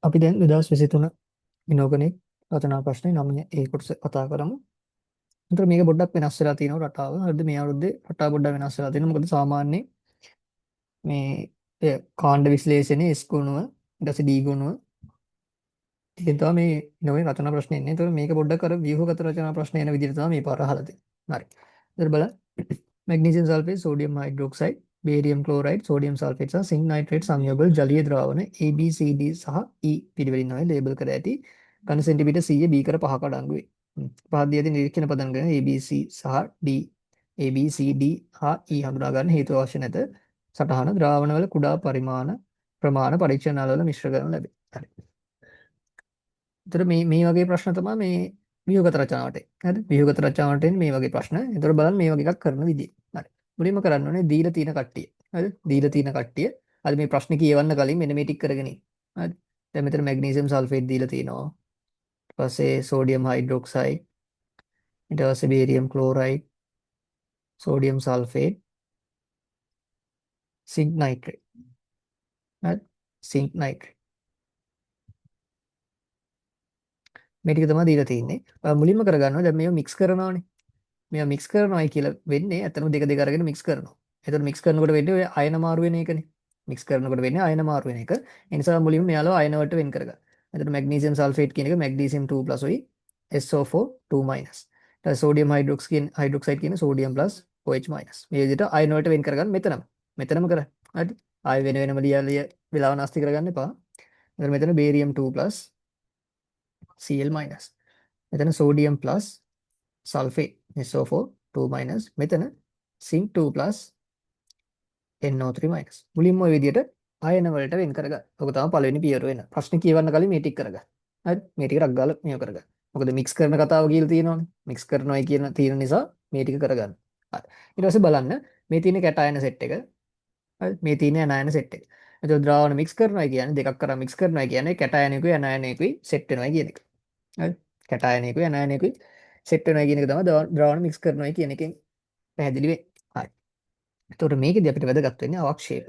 අපි දැන් 2023 ඉනෝගනික් රචනා ප්‍රශ්නේ 9 ඒ කොටස කතා කරමු. ඒතර මේක පොඩ්ඩක් වෙනස් වෙලා තියෙනවා රටාව. හරිද? මේ අවුරුද්දේ රටාව පොඩ්ඩක් වෙනස් වෙලා තියෙනවා. මොකද සාමාන්‍යයෙන් මේ ඔය කාණ්ඩ විශ්ලේෂණයේ S ගුණව ඊට පස්සේ D ගුණව ඉතින් තමයි මේ ඉනෝගනික් රචනා ප්‍රශ්නේ එන්නේ. ඒතර මේක පොඩ්ඩක් අර ව්‍යුහගත රචනා ප්‍රශ්න එන විදිහට තමයි මේ පාර අහලා තියෙන්නේ. හරි. ඒතර බලන්න. Magnesium sulphate, sodium hydroxide, barium chloride, sodium sulphate සහ සින්ක් නයිට්‍රේට් සංයෝග වල ජලීය ද්‍රාවණ A, B, C, D සහ E පිළිවෙලින් තමයි ලේබල් කර ඇති. ඝන සෙන්ටිමීටර් 100 බීකර පහක අඩංගු වේ. පහක් දී ඇති නිරීක්ෂණ පදනම් කරගෙන A, B, C සහ D, A, B, C, D හා E හඳුනා ගන්න හේතු අවශ්‍ය නැත. සටහන ද්‍රාවණවල කුඩා පරිමාණ ප්‍රමාණ පරීක්ෂණ වල මිශ්‍ර කරනු ලැබේ. හරි. ඒතර මේ මේ වගේ ප්‍රශ්න තමයි මේ ව්‍යුහගත රචනාවට එන්නේ. හරිද? ව්‍යුහගත රචනාවට එන්නේ මේ වගේ ප්‍රශ්න. ඒතර බලන්න මේ වගේ එකක් කරන විදිය. හරි. මුලින්ම කරන්න ඕනේ දීලා තියෙන කට්ටිය. හරිද? දීලා තියෙන කට්ටිය. හරි, මේ ප්‍රශ්න කියවන්න කලින් මෙන්න මේ ටික කරගෙන ඉන්න. හරි. දැන් මෙතන මැග්නීසියම් සල්ෆේට් දීලා තියෙනවා. ඊට පස්සේ සෝඩියම් හයිඩ්‍රොක්සයිඩ්. ඊට පස්සේ barium chloride, sodium sulphate, zinc nitrate. හරි? Zinc nitrate. මේ ටික තමයි දීලා තියෙන්නේ. ඔයා මුලින්ම කරගන්නවා දැන් මේව මික්ස් කරනවානේ. මේවා මික්ස් කරනවායි කියලා වෙන්නේ ඇත්තටම දෙක දෙක අරගෙන මික්ස් කරනවා. එතකොට මික්ස් කරනකොට වෙන්නේ ඔය අයන මාරු වෙන එකනේ. මික්ස් කරනකොට වෙන්නේ අයන මාරු වෙන එක. ඒ නිසා මුලින්ම මෙයාලව අයන වලට වෙන් කරගන්න. එතකොට මැග්නීසියම් සල්ෆේට් කියන එක මැග්නීසියම් 2+ උයි SO4 2-. ඊට පස්සේ සෝඩියම් හයිඩ්‍රොක්සයිඩ් කියන සෝඩියම් ප්ලස් OH-. මේ විදිහට අයන වලට වෙන් කරගන්න මෙතනම. මෙතනම කරන්න. හරිද? ආයෙ වෙන වෙනම ලියලා ලිය වෙලාව නාස්ති කරගන්න එපා. එතකොට මෙතන බේරියම් 2+ Cl-. මෙතන සෝඩියම් ප්ලස් සල්ෆේට් SO4 2-. මෙතන සින්ක් 2+ NO3-. මුලින්ම ඔය විදිහට අයන වලට වෙන් කරගන්න. ඔක තමයි පළවෙනි පියවර වෙන. ප්‍රශ්න කියවන්න කලින් මේ ටික කරගන්න. හරි? මේ ටික රක් ගාලා මේව කරගන්න. මොකද මික්ස් කරන කතාව කියලා තියෙනවනේ. මික්ස් කරනවායි කියන තියෙන නිසා මේ ටික කරගන්න. හරි. ඊට පස්සේ බලන්න මේ තියෙන කැටයන සෙට් එක. හරි? මේ තියෙන ඇනයන සෙට් එක. එතකොට ද්‍රාවණ මික්ස් කරනවා කියන්නේ දෙකක් කරා මික්ස් කරනවා කියන්නේ කැටයනයකුයි ඇනයනයකුයි සෙට් වෙනවා කියන එක. හරි? කැටයනයකුයි ඇනයනයකුයි සෙට් වෙනවා කියන එක තමයි ද්‍රාවණ මික්ස් කරනවා කියන එකෙන් පැහැදිලි වෙන්නේ. හරි. එතකොට මේකෙදි අපිට වැදගත් වෙන්නේ අවක්ෂේප.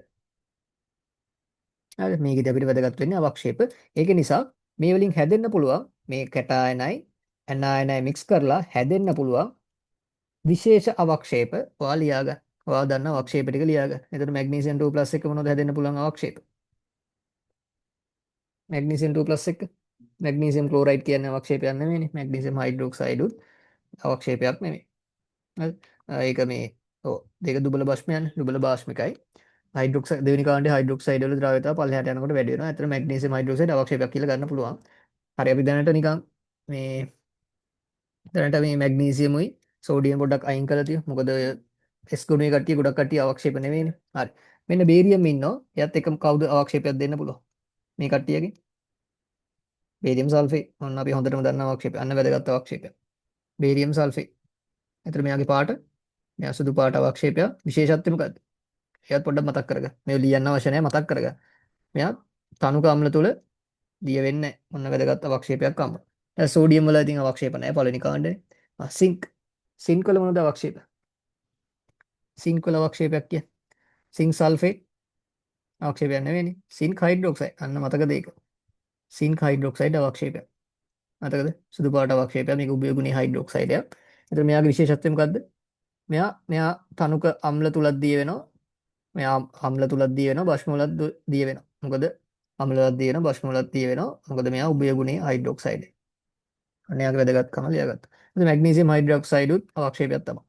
හරි, මේකෙදි අපිට වැදගත් වෙන්නේ අවක්ෂේප. ඒක නිසා මේ වලින් හැදෙන්න පුළුවන් මේ කැටයනයි ඇනයනයි මික්ස් කරලා හැදෙන්න පුළුවන් විශේෂ අවක්ෂේප ඔයා ලියාගන්න. ඔයා දන්න අවක්ෂේප ටික ලියාගන්න. එතකොට මැග්නීසියම් 2+ එක මොනවද හැදෙන්න පුළුවන් අවක්ෂේප? මැග්නීසියම් 2+ එක මැග්නීසියම් ක්ලෝරයිඩ් කියන්නේ අවක්ෂේපයක් නෙමෙයිනේ. මැග්නීසියම් හයිඩ්‍රොක්සයිඩ් උත් අවක්ෂේපයක් නෙමෙයි. හරි. ඒක මේ ඔව් දෙක දුබල භස්මයන්නේ. දුබල භාස්මිකයි. හයිඩ්‍රොක්සයිඩ් දෙවෙනි කාණ්ඩේ හයිඩ්‍රොක්සයිඩ් වල ද්‍රාව්‍යතාව පල්ලෙහාට යනකොට වැඩි වෙනවා. ඇත්තට මැග්නීසියම් හයිඩ්‍රොක්සයිඩ් අවක්ෂේපයක් කියලා ගන්න පුළුවන්. හරි, අපි දැනට නිකන් මේ දැනට මේ මැග්නීසියමුයි සෝඩියම් පොඩ්ඩක් අයින් කරලා තියමු. මොකද ඔය S ගුණයේ කට්ටිය ගොඩක් කට්ටිය අවක්ෂේප නෙමෙයිනේ. හරි. මෙන්න බේරියම් ඉන්නවා. එයත් එක්කම කවුද අවක්ෂේපයක් දෙන්න පුළුවන්? මේ කට්ටියගෙන් බේරියම් සල්ෆේට්. ඔන්න අපි හොඳටම දන්න අවක්ෂේපය. අන්න වැදගත් අවක්ෂේපයක්. Barium sulphate. එතන මෙයාගේ පාට මෙයා සුදු පාට අවක්ෂේපයක්. විශේෂත්වය මොකද්ද? එයත් පොඩ්ඩක් මතක් කරගන්න. මේව ලියන්න අවශ්‍ය නැහැ, මතක් කරගන්න. මෙයා තනුක අම්ල තුල දිය වෙන්නේ නැහැ. ඔන්න වැදගත් අවක්ෂේපයක් අම්ල. දැන් සෝඩියම් වල ඉතින් අවක්ෂේප නැහැ පළවෙනි කාණ්ඩේ. ආ සින්ක්. සින්ක් වල මොනවද අවක්ෂේප? සින්ක් වල අවක්ෂේපයක් කියන්නේ. සින්ක් සල්ෆේට් අවක්ෂේපයක් නෙවෙයිනේ. Zinc hydroxide. අන්න මතකද ඒක? සින්ක් හයිඩ්‍රොක්සයිඩ් අවක්ෂේපයක්. මතකද? සුදු පාට අවක්ෂේපයක්. මේක උභය ගුණී හයිඩ්‍රොක්සයිඩයක්. එතකොට මෙයාගේ විශේෂත්වය මොකද්ද? මෙයා මෙයා තනුක අම්ල තුලක් දිය වෙනවා. මෙයා අම්ල තුලක් දිය වෙනවා, භස්ම වලත් දිය වෙනවා. මොකද අම්ල වලත් දිය වෙනවා, භස්ම වලත් දිය වෙනවා. මොකද මෙයා උභය ගුණී හයිඩ්‍රොක්සයිඩ්. අන්න එයාගේ වැදගත්කම ලියාගත්තා. එතකොට මැග්නීසියම් හයිඩ්‍රොක්සයිඩ් උත් අවක්ෂේපයක් තමයි.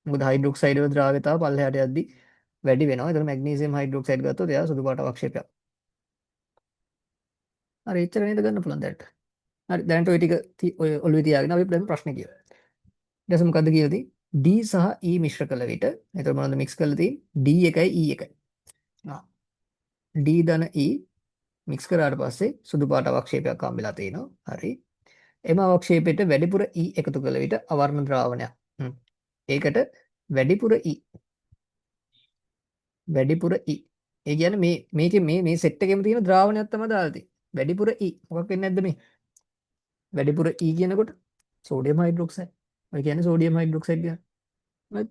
මොකද හයිඩ්‍රොක්සයිඩ් වල ද්‍රාව්‍යතාව පල්ලෙහාට යද්දි වැඩි වෙනවා. එතකොට මැග්නීසියම් හයිඩ්‍රොක්සයිඩ් ගත්තොත් එයා සුදු පාට අවක්ෂේපයක්. හරි, එච්චර නේද ගන්න පුළුවන් දැනට. හරි, දැනට ඔය ටික ඔය ඔළුවේ තියාගෙන අපි දැන් ප්‍රශ්න කියමු. ඊට පස්සේ මොකද්ද කියලා තියෙන්නේ? D සහ E මිශ්‍ර කළ විට, එතකොට මොනවද මික්ස් කරලා තියෙන්නේ? D එකයි E එකයි. ආ D ධන E මික්ස් කරාට පස්සේ සුදු පාට අවක්ෂේපයක් හම්බෙලා තිනවා. හරි. එම අවක්ෂේපයට වැඩිපුර E එකතු කළ විට අවර්ණ ද්‍රාවණයක්. ඒකට වැඩිපුර E, වැඩිපුර E. ඒ කියන්නේ මේ මේකේ මේ මේ සෙට් එකේම තියෙන ද්‍රාවණයක් තමයි දාලා තියෙන්නේ. වැඩිපුර E මොකක් වෙන්නේ නැද්ද මේ? වැඩිපුර E කියනකොට සෝඩියම් හයිඩ්‍රොක්සයිඩ්. ඔය කියන්නේ සෝඩියම් හයිඩ්‍රොක්සයිඩ් කියන්නේ. හරි.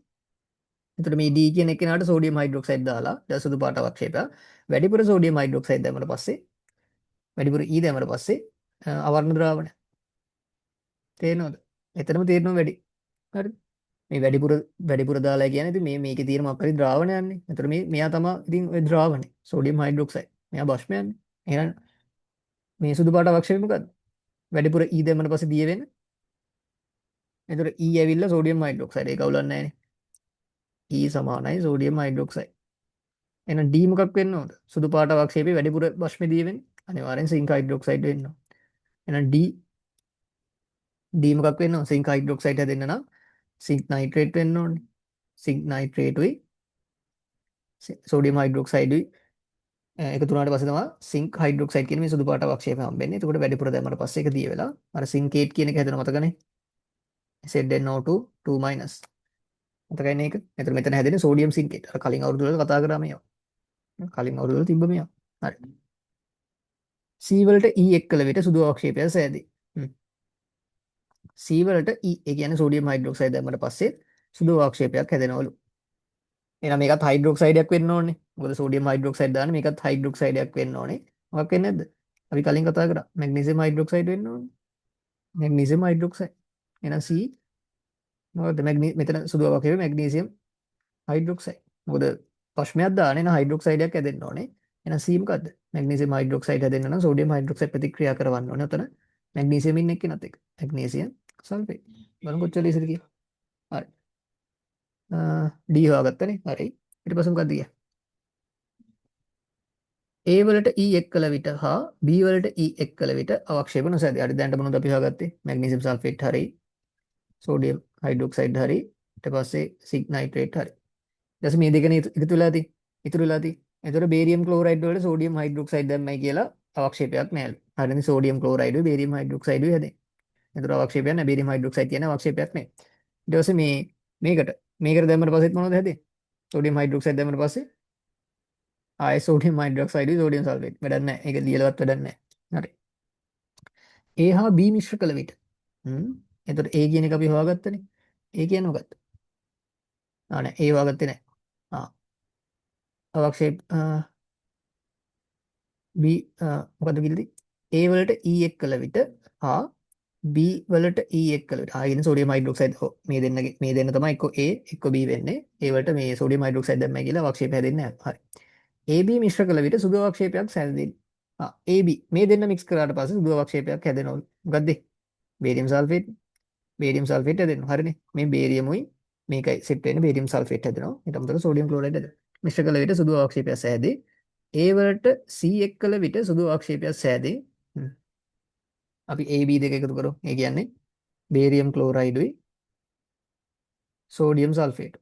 එතකොට මේ D කියන එකනට සෝඩියම් හයිඩ්‍රොක්සයිඩ් දාලා දැන් සුදු පාට අවක්ෂේපයක්. වැඩිපුර සෝඩියම් හයිඩ්‍රොක්සයිඩ් දැම්මට පස්සේ වැඩිපුර E දැම්මට පස්සේ අවර්ණ ද්‍රාවණය. තේරෙනවද? එතනම තේරෙනවා වැඩි. හරිද? මේ වැඩිපුර වැඩිපුර දාලා කියන්නේ ඉතින් මේ මේකේ තියෙන මොකක් හරි ද්‍රාවණයන්නේ. එතකොට මේ මෙයා තමයි ඉතින් ඔය ද්‍රාවණය. Sodium hydroxide. මෙයා භස්මයන්නේ. එහෙනම් මේ සුදු පාට අවක්ෂේපය මොකද්ද? වැඩිපුර E දැම්මට පස්සේ දිය වෙන. එතකොට E ඇවිල්ලා සෝඩියම් හයිඩ්‍රොක්සයිඩ්. ඒක අවුලක් නැහැ නේ. E සමානයි සෝඩියම් හයිඩ්‍රොක්සයිඩ්. එහෙනම් D මොකක් වෙන්න ඕනද? සුදු පාට අවක්ෂේපේ වැඩිපුර භස්මේ දිය වෙන්නේ. අනිවාර්යෙන් සිංක් හයිඩ්‍රොක්සයිඩ් වෙන්න ඕන. එහෙනම් D D මොකක් වෙන්න ඕන? සිංක් හයිඩ්‍රොක්සයිඩ් හැදෙන්න නම් සිංක් නයිට්‍රේට් වෙන්න ඕනේ. සිංක් නයිට්‍රේටුයි සෝඩියම් හයිඩ්‍රොක්සයිඩුයි එකතු වුණාට පස්සේ තමයි සිංක් හයිඩ්‍රොක්සයිඩ් කියන මේ සුදු පාට අවක්ෂේපය හම්බෙන්නේ. එතකොට වැඩිපුර දැම්මට පස්සේ ඒක දිය වෙලා අර සිංකේට් කියන එක හැදෙන මතකනේ. ZnO2 2-. මතකයිනේ ඒක? එතකොට මෙතන හැදෙන්නේ සෝඩියම් සිංකේට්. අර කලින් අවුරුදු වල කතා කරා මේවා. කලින් අවුරුදු වල තිබ්බ මේවා. හරි. C වලට E එක් කළ විට සුදු අවක්ෂේපය සෑදේ. C වලට E ඒ කියන්නේ සෝඩියම් හයිඩ්‍රොක්සයිඩ් දැම්මට පස්සේ සුදු අවක්ෂේපයක් හැදෙනවලු. එහෙනම් මේකත් හයිඩ්‍රොක්සයිඩයක් වෙන්න ඕනේ. මොකද සෝඩියම් හයිඩ්‍රොක්සයිඩ් දාන්නේ මේකත් හයිඩ්‍රොක්සයිඩයක් වෙන්න ඕනේ. මොකක් වෙන්නේ නැද්ද? අපි කලින් කතා කරා මැග්නීසියම් හයිඩ්‍රොක්සයිඩ් වෙන්න ඕනේ. Magnesium hydroxide. එහෙනම් C මොකද්ද මෙතන සුදු අවක්ෂේපය මැග්නීසියම් හයිඩ්‍රොක්සයිඩ්. මොකද භස්මයක් දාන්නේ නම් හයිඩ්‍රොක්සයිඩයක් හැදෙන්න ඕනේ. එහෙනම් C මොකද්ද? මැග්නීසියම් හයිඩ්‍රොක්සයිඩ් හැදෙන්න නම් සෝඩියම් හයිඩ්‍රොක්සයිඩ් ප්‍රතික්‍රියා කරවන්න ඕනේ. ඔතන මැග්නීසියම් ඉන්න එක්කෙනත් එක්ක. Magnesium sulphate. බලමු කොච්චර ලේසිද කියලා. හරි. D හොයාගත්තනේ. හරි. ඊට පස්සේ මොකද්ද කියන්නේ? A වලට E එක් කළ විට හා B වලට E එක් කළ විට අවක්ෂේප නොසෑදේ. හරි, දැනට මොනවද අපි හොයාගත්තේ? මැග්නීසියම් සල්ෆේට් හරි, සෝඩියම් හයිඩ්‍රොක්සයිඩ් හරි, ඊට පස්සේ සිංක් නයිට්‍රේට් හරි. ඊට පස්සේ මේ දෙකනේ එකතු වෙලා තියෙන්නේ. ඉතුරු වෙලා තියෙන්නේ. එතකොට බේරියම් ක්ලෝරයිඩ් වලට සෝඩියම් හයිඩ්‍රොක්සයිඩ් දැම්මයි කියලා අවක්ෂේපයක් නෑලු. හරිනේ, සෝඩියම් ක්ලෝරයිඩ් උයි බේරියම් හයිඩ්‍රොක්සයිඩ් උයි හැදෙන්නේ. එතකොට අවක්ෂේපයක් නෑ. බේරියම් හයිඩ්‍රොක්සයිඩ් කියන්නේ අවක්ෂේපයක් නෑ. ඊට පස්සේ මේ මේකට මේකට දැම්මට පස්සෙත් මොනවද හැදෙන්නේ? සෝඩියම් හයිඩ්‍රොක්සයිඩ් දැම්මට පස්සේ ආයෙ සෝඩියම් හයිඩ්‍රොක්සයිඩ් උයි සෝඩියම් සල්ෆේට්. වැඩක් නෑ. ඒක ලියලවත් වැඩක් නෑ. හරි. A හා B මිශ්‍ර කළ විට එතකොට A කියන එක අපි හොයාගත්තනේ. A කියන්නේ මොකක්ද? ආ නෑ, A හොයාගත්තේ නෑ. ආ අවක්ෂේප B මොකද්ද කියලා A වලට E එක් කළ විට හා B වලට E එක් කළ විට ආ කියන්නේ සෝඩියම් හයිඩ්‍රොක්සයිඩ්. ඔව්, මේ දෙන්නගේ මේ දෙන්න තමයි එක්ක A එක්ක B වෙන්නේ. A වලට මේ සෝඩියම් හයිඩ්‍රොක්සයිඩ් දැම්මයි කියලා අවක්ෂේප හැදෙන්නේ නැහැ. හරි. AB මිශ්‍ර කළ විට සුදු අවක්ෂේපයක් සැදෙන්නේ. ආ AB මේ දෙන්න මික්ස් කරාට පස්සේ සුදු අවක්ෂේපයක් හැදෙනවලු. මොකද්ද? Barium sulphate. බේරියම් සල්ෆේට් හැදෙනවා. හරිනේ. මේ බේරියමුයි මේකයි සෙට් වෙන්නේ බේරියම් සල්ෆේට් හැදෙනවා. ඊට අමතරව සෝඩියම් ක්ලෝරයිඩ් හැදෙනවා. මිශ්‍ර කළ විට සුදු අවක්ෂේපයක් සෑදේ. A වලට C එක් කළ විට සුදු අවක්ෂේපයක් සෑදේ. අපි AB දෙක එකතු කරමු. ඒ කියන්නේ බේරියම් ක්ලෝරයිඩුයි සෝඩියම් සල්ෆේට්.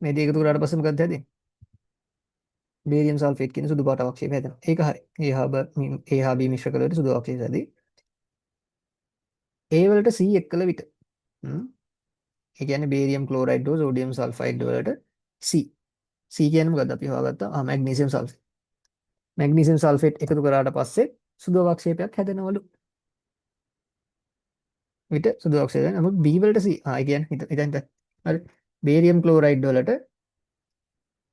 මේ දෙක එකතු කරාට පස්සේ මොකක්ද හැදෙන්නේ? බේරියම් සල්ෆේට් කියන සුදු පාට අවක්ෂේපය හැදෙනවා. ඒක හරි. A හා B A හා B මිශ්‍ර කළ විට සුදු අවක්ෂේපය හැදේ. A වලට C එක් කළ විට ඒ කියන්නේ බේරියම් ක්ලෝරයිඩ් හෝ සෝඩියම් සල්ෆයිඩ් වලට C C කියන්නේ මොකද්ද අපි හොයාගත්තා? ආ මැග්නීසියම් සල්ෆේට්. මැග්නීසියම් සල්ෆේට් එකතු කරාට පස්සේ සුදු අවක්ෂේපයක් හැදෙනවලු. විට සුදු අවක්ෂේපයක්. නමුත් B වලට C ආ ඒ කියන්නේ හිත හිතන්න. හරි. බේරියම් ක්ලෝරයිඩ් වලට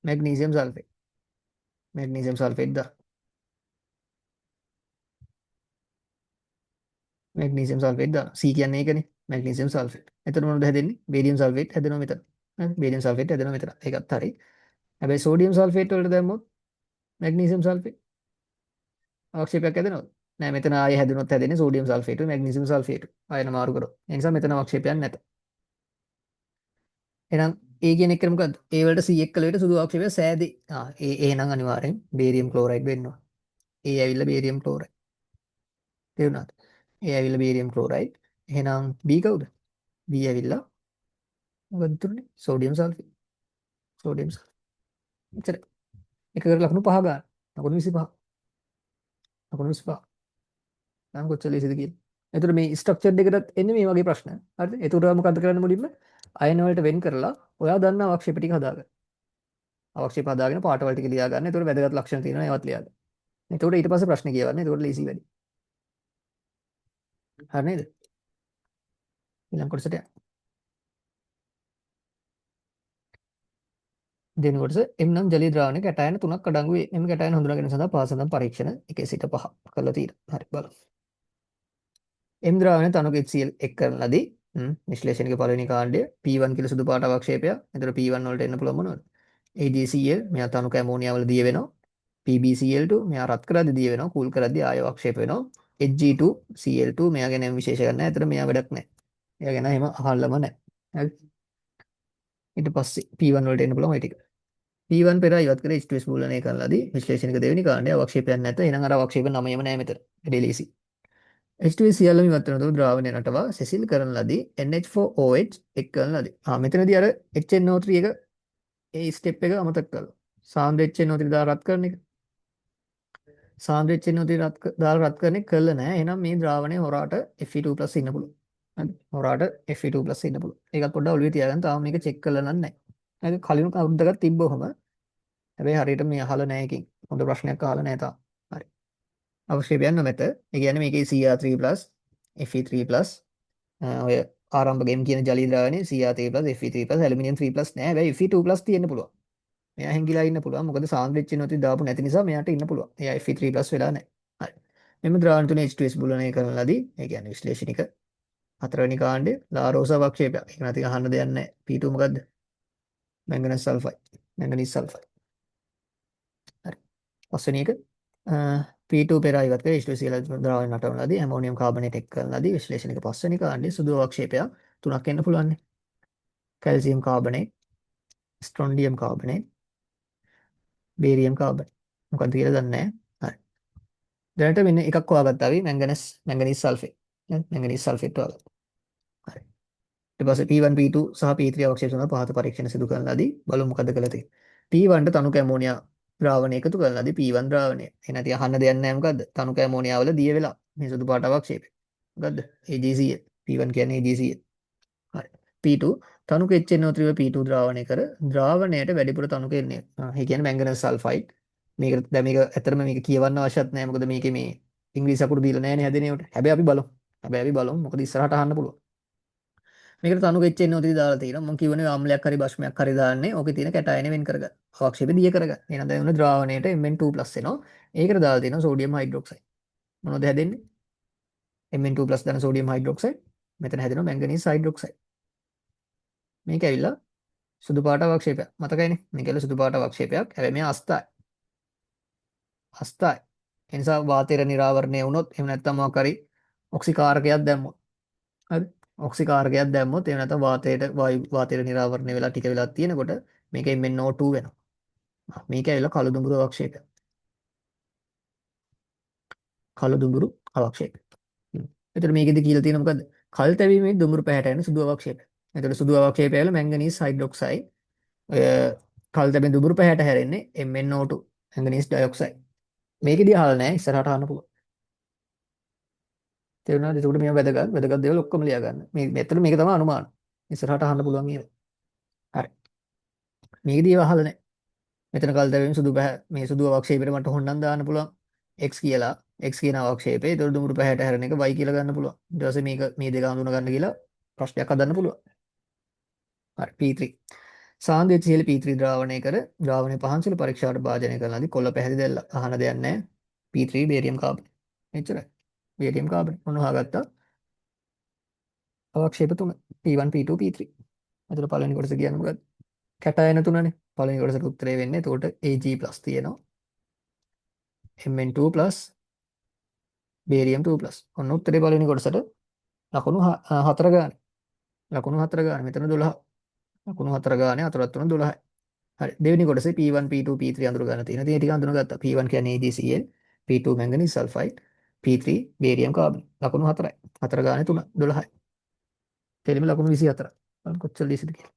මැග්නීසියම් සල්ෆේට්. මැග්නීසියම් සල්ෆේට් දා. මැග්නීසියම් සල්ෆේට් දානවා. C කියන්නේ ඒකනේ. Magnesium sulphate. එතකොට මොනවද හැදෙන්නේ? බේරියම් සල්ෆේට් හැදෙනවා මෙතන. හරි. බේරියම් සල්ෆේට් හැදෙනවා මෙතන. ඒකත් හරි. හැබැයි සෝඩියම් සල්ෆේට් වලට දැම්මොත් මැග්නීසියම් සල්ෆේට් අවක්ෂේපයක් හැදෙනවද? නෑ, මෙතන ආයෙ හැදුනොත් හැදෙන්නේ සෝඩියම් සල්ෆේට් මැග්නීසියම් සල්ෆේට්. ආයෙ මාරු කරොත්. ඒ නිසා මෙතන අවක්ෂේපයක් නැත. එහෙනම් A කියන එක මොකද්ද? A වලට C එක් කළ විට සුදු අවක්ෂේපය සෑදේ. ආ ඒ එහෙනම් අනිවාර්යෙන් බේරියම් ක්ලෝරයිඩ් වෙන්න ඕන. A ඇවිල්ලා බේරියම් ක්ලෝරයිඩ්. තේරුණාද? A ඇවිල්ලා බේරියම් ක්ලෝරයිඩ්. එහෙනම් B කවුද? B ඇවිල්ලා මොකද්ද තුනේ? Sodium sulphate. Sodium sulphate. එච්චරයි. එකකට ලකුණු 5 ගන්න. ලකුණු 25. ලකුණු 25. නම් කොච්චර ලේසිද කියලා. එතකොට මේ ස්ට්‍රක්චර් දෙකටත් එන්නේ මේ වගේ ප්‍රශ්න. හරිද? එතකොට මොකද්ද කරන්න මුලින්ම? අයන වලට වෙන් කරලා ඔයා දන්න අවක්ෂේප ටික හදාගන්න. අවක්ෂේප හදාගෙන පාටවල් ටික ලියා ගන්න. එතකොට වැදගත් ලක්ෂණ තියෙනවා ඒවත් ලියා ගන්න. එතකොට ඊට පස්සේ ප්‍රශ්න කියවන්න. එතකොට ලේසි වැඩි. හරි නේද? ඊළඟ කොටසට යන්න. දෙවෙනි කොටස M නම් ජලීය ද්‍රාවණයක කැටයන තුනක් අඩංගු වේ. මෙම කැටයන හඳුනා ගැනීම සඳහා පහත පරීක්ෂණ 1 සිට 5 කරලා තියෙනවා. හරි, බලමු. M ද්‍රාවණය තනුක HCl එක් කරන ලදී. විශ්ලේෂණික පළවෙනි කාණ්ඩය P1 කියලා සුදු පාට අවක්ෂේපයක්. එතකොට P1 වලට එන්න පුළුවන් මොනවද? AgCl මෙයා තනුක ඇමෝනියා වල දිය වෙනවා. PbCl2 මෙයා රත් කරද්දි දිය වෙනවා. කූල් කරද්දි ආය අවක්ෂේප වෙනවා. Hg2Cl2 මෙයා ගැන විශේෂ ගන්න නැහැ. එතකොට මෙයා වැඩක් නැහැ. එයා ගැන එහෙම අහන්නම නැහැ. හරි. ඊට පස්සේ P1 වලට එන්න පුළුවන් ඔය ටික. P1 පෙර ඉවත් කර H2S මූලනය කරන ලදී. විශ්ලේෂණික දෙවෙනි කාණ්ඩය අවක්ෂේපයක් නැත. එහෙනම් අර අවක්ෂේප නවයම නෑ මෙතන. වැඩි ලේසි. H2S සියල්ලම ඉවත් වෙනතුරු ද්‍රාවණය නටවා සෙසිල් කරන ලදී. NH4OH එක් කරන ලදී. ආ, මෙතනදී අර HNO3 එක, ඒ ස්ටෙප් එක අමතක කරලා. සාන්ද්‍ර HNO3 දාලා රත් කරන එක. සාන්ද්‍ර HNO3 රත් දාලා රත් කරන එක කළා නෑ. එහෙනම් මේ ද්‍රාවණය හොරාට Fe2+ ඉන්න පුළුවන්. හරි. හොරාට Fe2+ ඉන්න පුළුවන්. ඒකත් පොඩ්ඩක් ඔළුවේ තියාගන්න. තාම මේක චෙක් කරලා නම් නෑ. හරි, කලින් අවුරුද්දකත් තිබ්බ ඔහොම. හැබැයි හරියට මේ අහලා නෑ එකකින්. හොඳ ප්‍රශ්නයක් අහලා නෑ තාම. හරි. අවක්ෂේපයක් නොමැත. ඒ කියන්නේ මේකේ Cr3+, Fe3+, ඔය ආරම්භක M කියන ජලීය ද්‍රාවණයේ Cr3+, Fe3+, aluminium 3+ නෑ. හැබැයි Fe2+ තියෙන්න පුළුවන්. මෙයා හැංගිලා ඉන්න පුළුවන්. මොකද සාන්ද්‍ර HNO3 දාපු නැති නිසා මෙයාට ඉන්න පුළුවන්. එයා Fe3+ වෙලා නෑ. හරි. මෙම ද්‍රාවණ තුනේ H2S බුලනය කරන ලදී. ඒ කියන්නේ විශ්ලේෂණික හතරවෙනි කාණ්ඩය ලාරෝස අවක්ෂේපයක්. ඒක නැති අහන්න දෙයක් නෑ. P2 මොකද්ද? මැංගනීස් සල්ෆයිඩ්. මැංගනීස් සල්ෆයිඩ්. හරි. පස්වෙනි එක P2 පෙරා ඉවත් කර H2 කියලා ද්‍රාවණය නටවන ලදී. ඇමෝනියම් කාබනේට් එක් කරන ලදී. විශ්ලේෂණික පස්වෙනි කාණ්ඩයේ සුදු අවක්ෂේපයක් තුනක් එන්න පුළුවන්. Calcium carbonate, strontium carbonate, barium carbonate. මොකද්ද කියලා දන්නේ නැහැ. හරි. දැනට මෙන්න එකක් හොයාගත්තා අපි, මැංගනීස් මැංගනීස් සල්ෆේට්. නේද? මැංගනීස් සල්ෆේට් හොයාගත්තා. හරි. ඊට පස්සේ P1, P2 සහ P3 අවක්ෂේප සඳහා පහත පරීක්ෂණ සිදු කරන ලදී. බලමු මොකද්ද කළා තියෙන්නේ. P1 ට තනුක ඇමෝනියා ද්‍රාවණය එකතු කරන ලදී. P1 ද්‍රාවණය. එහෙනම් ඉතින් අහන්න දෙයක් නැහැ, මොකද්ද? තනුක ඇමෝනියා වල දිය වෙලා මේ සුදු පාට අවක්ෂේපය. මොකද්ද? AgCl. P1 කියන්නේ AgCl. හරි. P2 තනුක HNO3 වල P2 ද්‍රාවණය කර ද්‍රාවණයට වැඩිපුර තනුක එන්නේ. ඒ කියන්නේ මැංගනීස් සල්ෆයිඩ්. මේක දැන් මේක ඇත්තටම මේක කියවන්න අවශ්‍යත් නෑ. මොකද මේකේ මේ ඉංග්‍රීසි අකුරු දීලා නෑනේ හැදෙන ඒවට. හැබැයි අපි බලමු. හැබැයි අපි බලමු. මොකද ඉස්සරහට අහන්න පුළුවන්. මේකට තනුක HNO3 දාලා තියෙනවා. මම කියවනේ ආම්ලයක් හරි භස්මයක් හරි දාන්නේ. ඕකේ තියෙන කැටයන වෙන් කරගන්න. අවක්ෂේප දිය කරගන්න. එහෙනම් දැන් ඔන්න ද්‍රාවණයට Mn2+ එනවා. ඒකට දාලා තියෙනවා සෝඩියම් හයිඩ්‍රොක්සයිඩ්. මොනවද හැදෙන්නේ? Mn2+ දාන සෝඩියම් හයිඩ්‍රොක්සයිඩ්. මෙතන හැදෙනවා මැංගනීස් හයිඩ්‍රොක්සයිඩ්. මේක ඇවිල්ලා සුදු පාට අවක්ෂේපයක්. මතකයිනේ? මේක ඇවිල්ලා සුදු පාට අවක්ෂේපයක්. හැබැයි මෙයා අස්ථායි. අස්ථායි. ඒ නිසා වාතයට නිරාවරණය වුණොත්, එහෙම නැත්නම් මොකක් හරි ඔක්සිකාරකයක් දැම්මොත්. හරි? ඔක්සිකාරකයක් දැම්මොත්, එහෙම නැත්නම් වාතයට වායු වාතයට නිරාවරණය වෙලා ටික වෙලා තියෙනකොට මේක MnO2 වෙනවා. මේක ඇවිල්ලා කළු දුඹුරු අවක්ෂේපයක්. කළු දුඹුරු අවක්ෂේපය. එතකොට මේකෙදි කියලා තියෙන මොකද්ද? කල් තැබීමේ දුඹුරු පැහැට යන සුදු අවක්ෂේපය. එතකොට සුදු අවක්ෂේපය ඇවිල්ලා මැංගනීස් හයිඩ්‍රොක්සයිඩ්. ඔය කල් තැබෙන දුඹුරු පැහැට හැරෙන්නේ MnO2, manganese dioxide. මේකෙදි අහලා නැහැ, ඉස්සරහට අහන්න පුළුවන්. තේරුණාද? එතකොට මේවා වැදගත් වැදගත් දේවල් ඔක්කොම ලියා ගන්න. මේ ඇත්තට මේක තමයි අනුමාන. ඉස්සරහට අහන්න පුළුවන් ඒවා. හරි. මේකෙදි ඒවා අහලා නැහැ. මෙතන කල් තැබීම සුදු පැහැ, මේ සුදු අවක්ෂේපයට මට හොන්නම් දාන්න පුළුවන් X කියලා. X කියන අවක්ෂේපය. ඒතකොට දුඹුරු පැහැට හැරෙන එක Y කියලා ගන්න පුළුවන්. ඊට පස්සේ මේක මේ දෙක හඳුනා ගන්න කියලා ප්‍රශ්නයක් හදන්න පුළුවන්. හරි, P3. සාන්ද්‍ර HCl P3 ද්‍රාවණය කර ද්‍රාවණය පහන් සුළු පරීක්ෂාවට භාජනය කරන ලදී. කොළ පැහැදි දැල්ල. අහන දෙයක් නැහැ. P3 barium carbonate. එච්චරයි. Barium carbonate. ඔන්න හොයාගත්තා. අවක්ෂේප තුන P1, P2, P3. එතකොට පළවෙනි කොටස කියන්නේ මොකද්ද? කැටයන තුනනේ. පළවෙනි කොටසට උත්තරේ වෙන්නේ එතකොට Ag+ තියෙනවා. Mn2+, barium 2+. ඔන්න උත්තරේ පළවෙනි කොටසට ලකුණු 4 ගානේ. ලකුණු 4 ගානේ. මෙතන 12. ලකුණු 4 ගානේ, 4 3 12යි. හරි. දෙවෙනි කොටසේ P1, P2, P3 අඳුර ගන්න තියෙනවා. ඉතින් ඒ ටික අඳුනගත්තා. P1 කියන්නේ AgCl, P2 manganese sulphide, P3 barium carbonate. ලකුණු 4යි. 4 ගානේ 3 12යි. කෙලිම ලකුණු 24. බලන්න කොච්චර ලේසිද කියලා.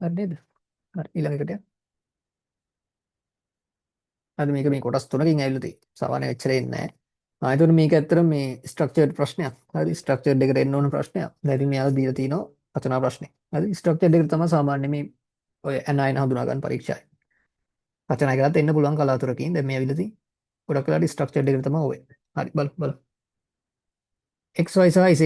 හරි නේද? හරි, ඊළඟ එකට යන්න. හරි, මේක මේ කොටස් තුනකින් ඇවිල්ලා තියෙන්නේ. සාමාන්‍යයෙන් එච්චර එන්නේ නැහැ. ආ, එතකොට මේක ඇත්තටම මේ ස්ට්‍රක්චර්ඩ් ප්‍රශ්නයක්. හරි, ස්ට්‍රක්චර්ඩ් එකට එන්න ඕන ප්‍රශ්නයක්. දැන් ඉතින් මෙයාලා දීලා තිනවා රචනා ප්‍රශ්නේ. හරි, ස්ට්‍රක්චර්ඩ් එකට තමයි සාමාන්‍ය මේ ඔය ඇනයන හඳුනා ගන්න පරීක්ෂාවේ. රචනා එකකට එන්න පුළුවන් කලාතුරකින්. දැන් මේ ඇවිල්ලා තියෙන්නේ. ගොඩක් වෙලාවට ස්ට්‍රක්චර්ඩ් එකට තමයි ඔය. හරි, බලමු බලමු. X, Y සහ Z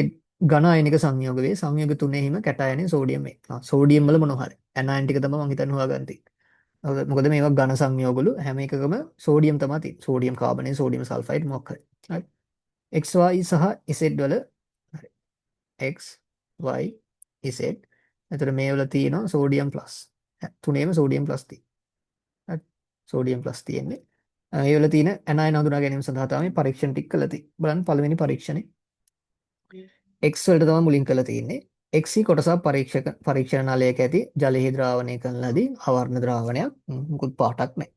ඝන අයනික සංයෝග වේ. සංයෝග තුනෙහිම කැටයනය සෝඩියම් වේ. ආ, සෝඩියම් වල මොනවා හරි ඇනයන් ටික තමයි මං හිතන්නේ හොයාගන්න තියෙන්නේ. මොකද මේවා ඝන සංයෝගවලු හැම එකකම සෝඩියම් තමයි තියෙන්නේ. සෝඩියම් කාබනේට්, සෝඩියම් සල්ෆයිඩ් මොකක් හරි. හරි. X, Y සහ Z වල, හරි. X, Y, Z. එතකොට මේ වල තියෙනවා සෝඩියම් ප්ලස්. තුනේම සෝඩියම් ප්ලස් තියෙනවා. හරි. සෝඩියම් ප්ලස් තියෙන්නේ. ඒ වල තියෙන ඇනයන් හඳුනා ගැනීම සඳහා තමයි පරීක්ෂණ ටික කළා තියෙන්නේ. බලන්න පළවෙනි පරීක්ෂණය. X වලට තමයි මුලින් කළා තියෙන්නේ. XC කොටසක් පරීක්ෂණ නලයක ඇති ජලයෙහි ද්‍රාවණය කරන ලදී අවර්ණ ද්‍රාවණයක්. මුකුත් පාටක් නැහැ.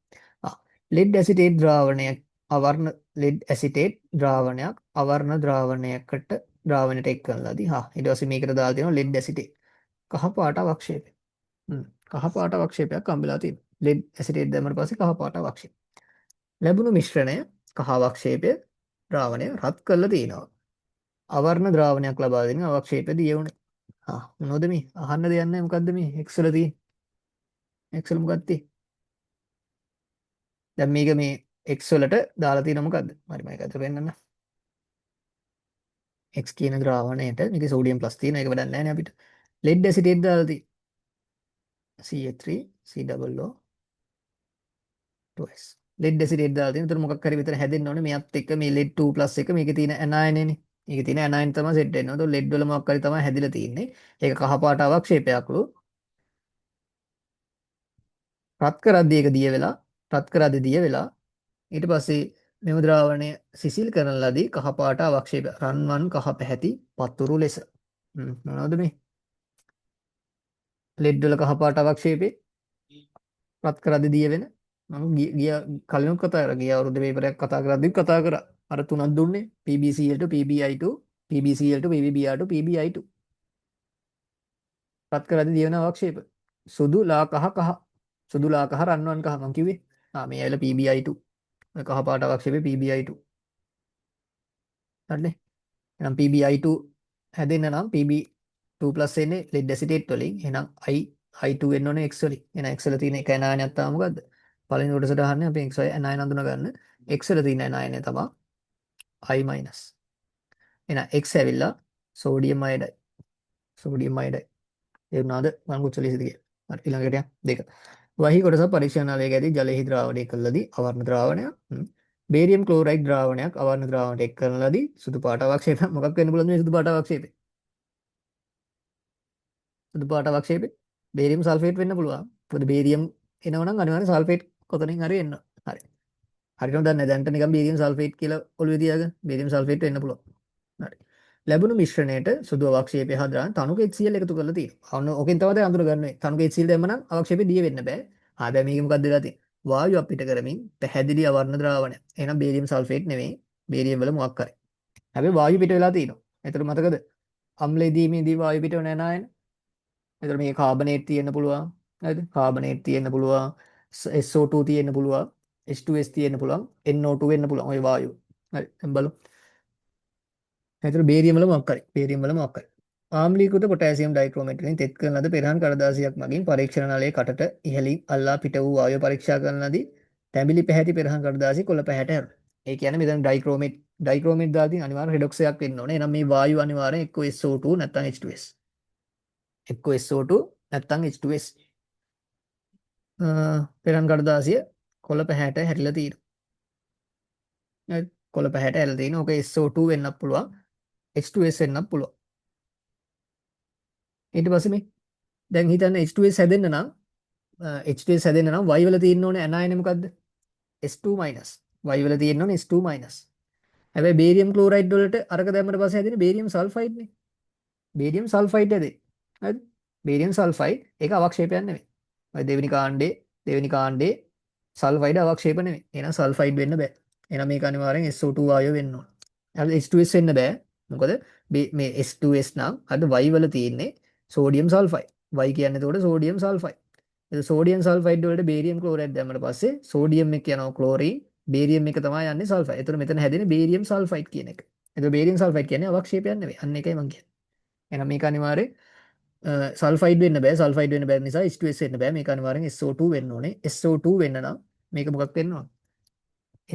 ආ, ලෙඩ් ඇසිටේට් ද්‍රාවණයක් අවර්ණ ලෙඩ් ඇසිටේට් ද්‍රාවණයක් අවර්ණ ද්‍රාවණයට එක් කරන ලදී. හා, ඊට පස්සේ මේකට දාලා තියෙනවා ලෙඩ් ඇසිටේට්. කහ පාට අවක්ෂේපය. කහ පාට අවක්ෂේපයක් හම්බෙලා තියෙනවා. ලෙඩ් ඇසිටේට් දැම්මට පස්සේ කහ පාට අවක්ෂේප. ලැබුණු මිශ්‍රණය කහ අවක්ෂේපය ද්‍රාවණය රත් කරලා තියෙනවා. අවර්ණ ද්‍රාවණයක් ලබා දෙන අවක්ෂේපය දිය වුණේ. ආ, මොනවද මේ? අහන්න දෙයක් නැහැ. මොකද්ද මේ X වල තියෙන්නේ? X වල මොකක්ද තියෙන්නේ? දැන් මේක මේ X වලට දාලා තියෙන මොකද්ද? හරි, මම ඒක අතට පෙන්නන්න. X කියන ද්‍රාවණයට මේකේ සෝඩියම් ප්ලස් තියෙන එක වැඩක් නැහැ නේ අපිට. ලෙඩ් ඇසිටේට් දාලා තියෙන්නේ. CH3 COO 2S. Lead acetate දාලා තියෙන. ඒතර මොකක් හරි මෙතන හැදෙන්න ඕනේ මෙයත් එක්ක මේ ලෙඩ් 2 ප්ලස් එක මේකේ තියෙන ඇනයනේනේ. මේකේ තියෙන ඇනයන් තමයි සෙට් වෙන්නේ. ඒතකොට ලෙඩ් වල මොකක් හරි තමයි හැදිලා තියෙන්නේ. ඒක කහ පාට අවක්ෂේපයක්ලු. රත් කරද්දී ඒක දිය වෙලා, රත් කරද්දී දිය වෙලා, ඊට පස්සේ මෙම ද්‍රාවණය සිසිල් කරන ලදී කහ පාට අවක්ෂේප රන්වන් කහ පැහැති පතුරු ලෙස. මොනවද මේ? ලෙඩ් වල කහ පාට අවක්ෂේපේ රත් කරද්දී දිය වෙන. මම ගිය ගිය කලිනුත් කතා කරා. ගිය අවුරුද්ද පේපරයක් කතා කරද්දිත් කතා කරා. අර තුනක් දුන්නේ PbCl2, PbI2, PbCl2, PbBr2, PbI2. රත් කරද්දී දිය වෙන අවක්ෂේප. සුදු ලා කහ කහ. සුදු ලා කහ රන්වන් කහ මං කිව්වේ. ආ, මේ ඇවිල්ලා PbI2. ඔය කහ පාට අවක්ෂේපේ PbI2. හරිනේ. එහෙනම් PbI2 හැදෙන්න නම් Pb2+ එන්නේ ලෙඩ් ඇසිටේට් වලින්. එහෙනම් I I2 වෙන්න ඕනේ X වලින්. එහෙනම් X වල තියෙන එක ඇනයනයක් තමයි මොකද්ද? පළවෙනි කොටසට අහන්නේ අපි X, Y ඇනයන අඳුන ගන්න. X වල තියෙන ඇනයනය තමයි I minus. එහෙනම් X ඇවිල්ලා සෝඩියම් අයඩයිඩ්. Sodium iodide. තේරුණාද මම කොච්චර ලේසිද කියලා? හරි, ඊළඟට යන්න. දෙක. වහී කොටසක් පරීක්ෂණ නාලයක ඇති ජලයෙහි ද්‍රාවණය කරන ලදී අවර්ණ ද්‍රාවණයක්. බේරියම් ක්ලෝරයිඩ් ද්‍රාවණයක් අවර්ණ ද්‍රාවණයට එක් කරන ලදී සුදු පාට අවක්ෂේපයක්. මොකක් වෙන්න පුළුවන්ද මේ සුදු පාට අවක්ෂේපේ? සුදු පාට අවක්ෂේපේ බේරියම් සල්ෆේට් වෙන්න පුළුවන්. මොකද බේරියම් එනවා නම් අනිවාර්යෙන් සල්ෆේට් කොතනින් හරි එන්න. හරි. හරියටම දන්නේ නැහැ. දැනට නිකන් බේරියම් සල්ෆේට් කියලා ඔළුවේ තියාගන්න. බේරියම් සල්ෆේට් වෙන්න පුළුවන්. හරි. ලැබුණු මිශ්‍රණයට සුදු අවක්ෂේපය හදලා තනුක HCl එකතු කරලා තියෙනවා. ඔන්න ඔකෙන් තමයි දැන් අඳුර ගන්න වෙන්නේ. තනුක HCl දැම්ම නම් අවක්ෂේපේ දිය වෙන්න බෑ. ආ, දැන් මේක මොකක්ද වෙලා තියෙන්නේ? වායුවක් පිට කරමින් පැහැදිලි අවර්ණ ද්‍රාවණයක්. එහෙනම් බේරියම් සල්ෆේට් නෙමෙයි. බේරියම් වල මොකක් හරි. හැබැයි වායු පිට වෙලා තියෙනවා. එතකොට මතකද? අම්ලයේදී වායු පිට වෙන ඇනයන. එතකොට මේක කාබනේට් තියෙන්න පුළුවන්. හරිද? කාබනේට් තියෙන්න පුළුවන්. SO2 තියෙන්න පුළුවන්. H2S තියෙන්න පුළුවන්. NO2 වෙන්න පුළුවන් ඔය වායු. හරි. දැන් බලමු. එතකොට බේරියම් වල මොකක් හරි. බේරියම් වල මොකක් හරි. ආම්ලීකృత පොටෑසියම් ඩයික්‍රෝමේට් වලින් තෙත් කරන ලද පෙරහන් කඩදාසියක් මගින් පරීක්ෂණ නලයේ කටට ඉහළින් අල්ලා පිට වූ වායුව පරීක්ෂා කරන ලදී තැඹිලි පැහැති පෙරහන් කඩදාසි කොළ පැහැට හැරුණා. ඒ කියන්නේ මෙතන ඩයික්‍රෝමේට් ඩයික්‍රෝමේට් දාලා තියෙන අනිවාර්ය රිඩොක්ස් එකක් වෙන්න ඕනේ. එහෙනම් මේ වායුව අනිවාර්යෙන් එක්ක SO2 නැත්නම් H2S. එක්ක SO2 නැත්නම් H2S. පෙරහන් කඩදාසිය කොළ පැහැට හැරිලා තියෙනවා. හරි. කොළ පැහැට හැරිලා තියෙනවා. ඕක SO2 වෙන්නත් පුළුවන්. H2S වෙන්නත් පුළුවන්. ඊට පස්සේ මේ දැන් හිතන්න H2S හැදෙන්න නම්, H2S හැදෙන්න නම් Y වල තියෙන්න ඕනේ ඇනයන මොකද්ද? S2 minus. Y වල තියෙන්න ඕනේ S2 minus. හැබැයි බේරියම් ක්ලෝරයිඩ් වලට අරක දැම්මට පස්සේ හැදෙන්නේ බේරියම් සල්ෆයිඩ් නේ. බේරියම් සල්ෆයිඩ් හැදෙන්නේ. හරිද? බේරියම් සල්ෆයිඩ් ඒක අවක්ෂේපයක් නෙමෙයි. ඔය දෙවෙනි කාණ්ඩේ සල්ෆයිඩ් අවක්ෂේප නෙමෙයි. එහෙනම් සල්ෆයිඩ් වෙන්න බෑ. එහෙනම් මේක අනිවාර්යෙන් SO2 වායුව වෙන්න ඕන. හරි, H2S වෙන්න බෑ. මොකද මේ S2S නම් අද Y වල තියෙන්නේ සෝඩියම් සල්ෆයිඩ්. Y කියන්නේ එතකොට සෝඩියම් සල්ෆයිඩ්. එතකොට සෝඩියම් සල්ෆයිඩ් වලට බේරියම් ක්ලෝරයිඩ් දැම්මට පස්සේ සෝඩියම් එක යනවා ක්ලෝරීන්, බේරියම් එක තමයි යන්නේ සල්ෆයිඩ්. එතකොට මෙතන හැදෙන්නේ බේරියම් සල්ෆයිඩ් කියන එක. එතකොට බේරියම් සල්ෆයිඩ් කියන්නේ අවක්ෂේපයක් නෙවෙයි. අන්න ඒකයි මං කියන්නේ. එහෙනම් මේක අනිවාර්යෙන් සල්ෆයිඩ් වෙන්න බෑ. සල්ෆයිඩ් වෙන්න බැරි නිසා H2S වෙන්න බෑ. මේක අනිවාර්යෙන් SO2 වෙන්න ඕනේ. SO2 වෙන්න නම් මේක මොකක් වෙන්න ඕන?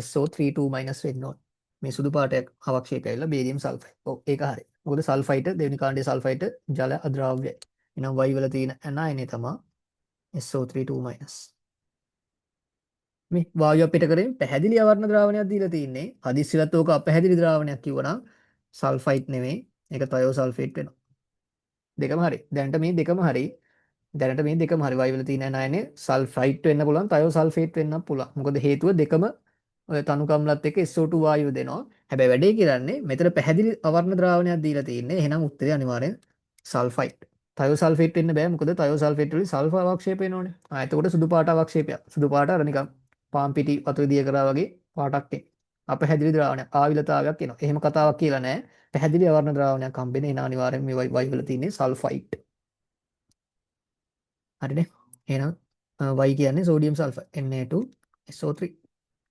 SO32 වෙන්න ඕන. මේ සුදු පාටයක් අවක්ෂේපය ඇවිල්ලා බේරියම් සල්ෆයිඩ්. ඔව්, ඒක හරි. මොකද සල්ෆයිට් දෙවෙනි කාණ්ඩයේ සල්ෆයිට් ජල අද්‍රාව්‍යයි. එහෙනම් Y වල තියෙන ඇනයනේ තමයි SO3 2-. මේ වායුවක් පිට කරමින් පැහැදිලි අවර්ණ ද්‍රාවණයක් දීලා තින්නේ. හදිස්සියවත් ඕක අපැහැදිලි ද්‍රාවණයක් කිව්වනම් සල්ෆයිට් නෙමෙයි. ඒක තයෝසල්ෆේට් වෙනවා. දෙකම හරි. දැනට මේ දෙකම හරි. දැනට මේ දෙකම හරි. Y වල තියෙන ඇනයනේ සල්ෆයිට් වෙන්න පුළුවන්, තයෝසල්ෆේට් වෙන්නත් පුළුවන්. මොකද හේතුව දෙකම ඔය තනුකම්ලත් එක්ක SO2 වායුව දෙනවා. හැබැයි වැඩේ කරන්නේ මෙතන පැහැදිලි අවර්ණ ද්‍රාවණයක් දීලා තින්නේ. එහෙනම් උත්තරේ අනිවාර්යෙන් සල්ෆයිට්. තයෝසල්ෆේට් වෙන්න බෑ. මොකද තයෝසල්ෆේට් වලින් සල්ෆර් අවක්ෂේප වෙනවනේ. ආ එතකොට සුදු පාට අවක්ෂේපයක්. සුදු පාට අර නිකන් පාන් පිටි වතුර දිය කරා වගේ පාටක් එන්නේ. අපැහැදිලි ද්‍රාවණයක්, ආවිලතාවයක් එනවා. එහෙම කතාවක් කියලා නෑ. පැහැදිලි අවර්ණ ද්‍රාවණයක් හම්බෙන්නේ. එහෙනම් අනිවාර්යෙන් මේ Y වල තියෙන්නේ සල්ෆයිට්. හරිනේ. එහෙනම් Y කියන්නේ සෝඩියම් සල්ෆයිඩ් Na2SO3.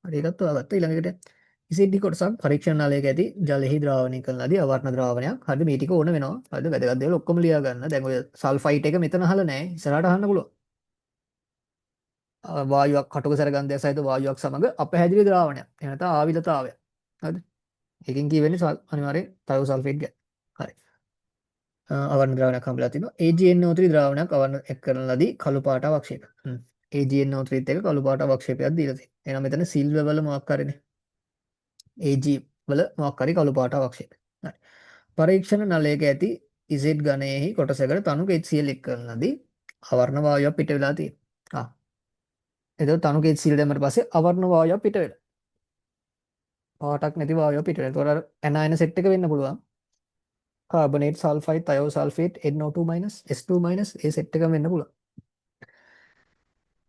හරි, ඒකත් හොයාගත්තා. ඊළඟ එකට ඉසෙඩ් කොටසක් පරීක්ෂණ නලයක ඇති ජලෙහි ද්‍රාවණය කරන ලදී අවර්ණ ද්‍රාවණයක්. හරිද? මේ ටික ඕන වෙනවා. හරිද? වැදගත් දේවල් ඔක්කොම ලියා ගන්න. දැන් ඔය සල්ෆයිට් එක මෙතන අහලා නෑ. ඉස්සරහට අහන්න පුළුවන්. වායුවක් කටුක සැර ගන්ධයක් සහිත වායුවක් සමග අපැහැදිලි ද්‍රාවණයක්. එහෙම නැත්නම් ආවිලතාවයක්. හරිද? ඒකෙන් කියවෙන්නේ අනිවාර්යෙන් තයෝසල්ෆේට් ගැන. හරි. අවර්ණ ද්‍රාවණයක් හම්බෙලා තිනවා. AgNO3 ද්‍රාවණයක් අවර්ණ එක් කරන ලදී කළු පාට අවක්ෂේප. AgNO3 ත් එක කළු පාට අවක්ෂේපයක් දීලා තියෙනවා. එහෙනම් මෙතන සිල්වර් වල මොකක් හරිනේ. Ag වල මොකක් හරි කළු පාට අවක්ෂේප. හරි. පරීක්ෂණ නලයක ඇති Z ඝනයෙහි කොටසකට තනුක HCl එක් කරන ලදී අවර්ණ වායුවක් පිට වෙලා තියෙනවා. ආ. එතකොට තනුක HCl දැම්මට පස්සේ අවර්ණ වායුවක් පිට වෙලා. පාටක් නැති වායුවක් පිට වෙලා. එතකොට අර ඇනයන සෙට් එක වෙන්න පුළුවන්. කාබනේට්, සල්ෆයිට්, තයෝසල්ෆේට්, NO2-, S2-, ඒ සෙට් එකම වෙන්න පුළුවන්.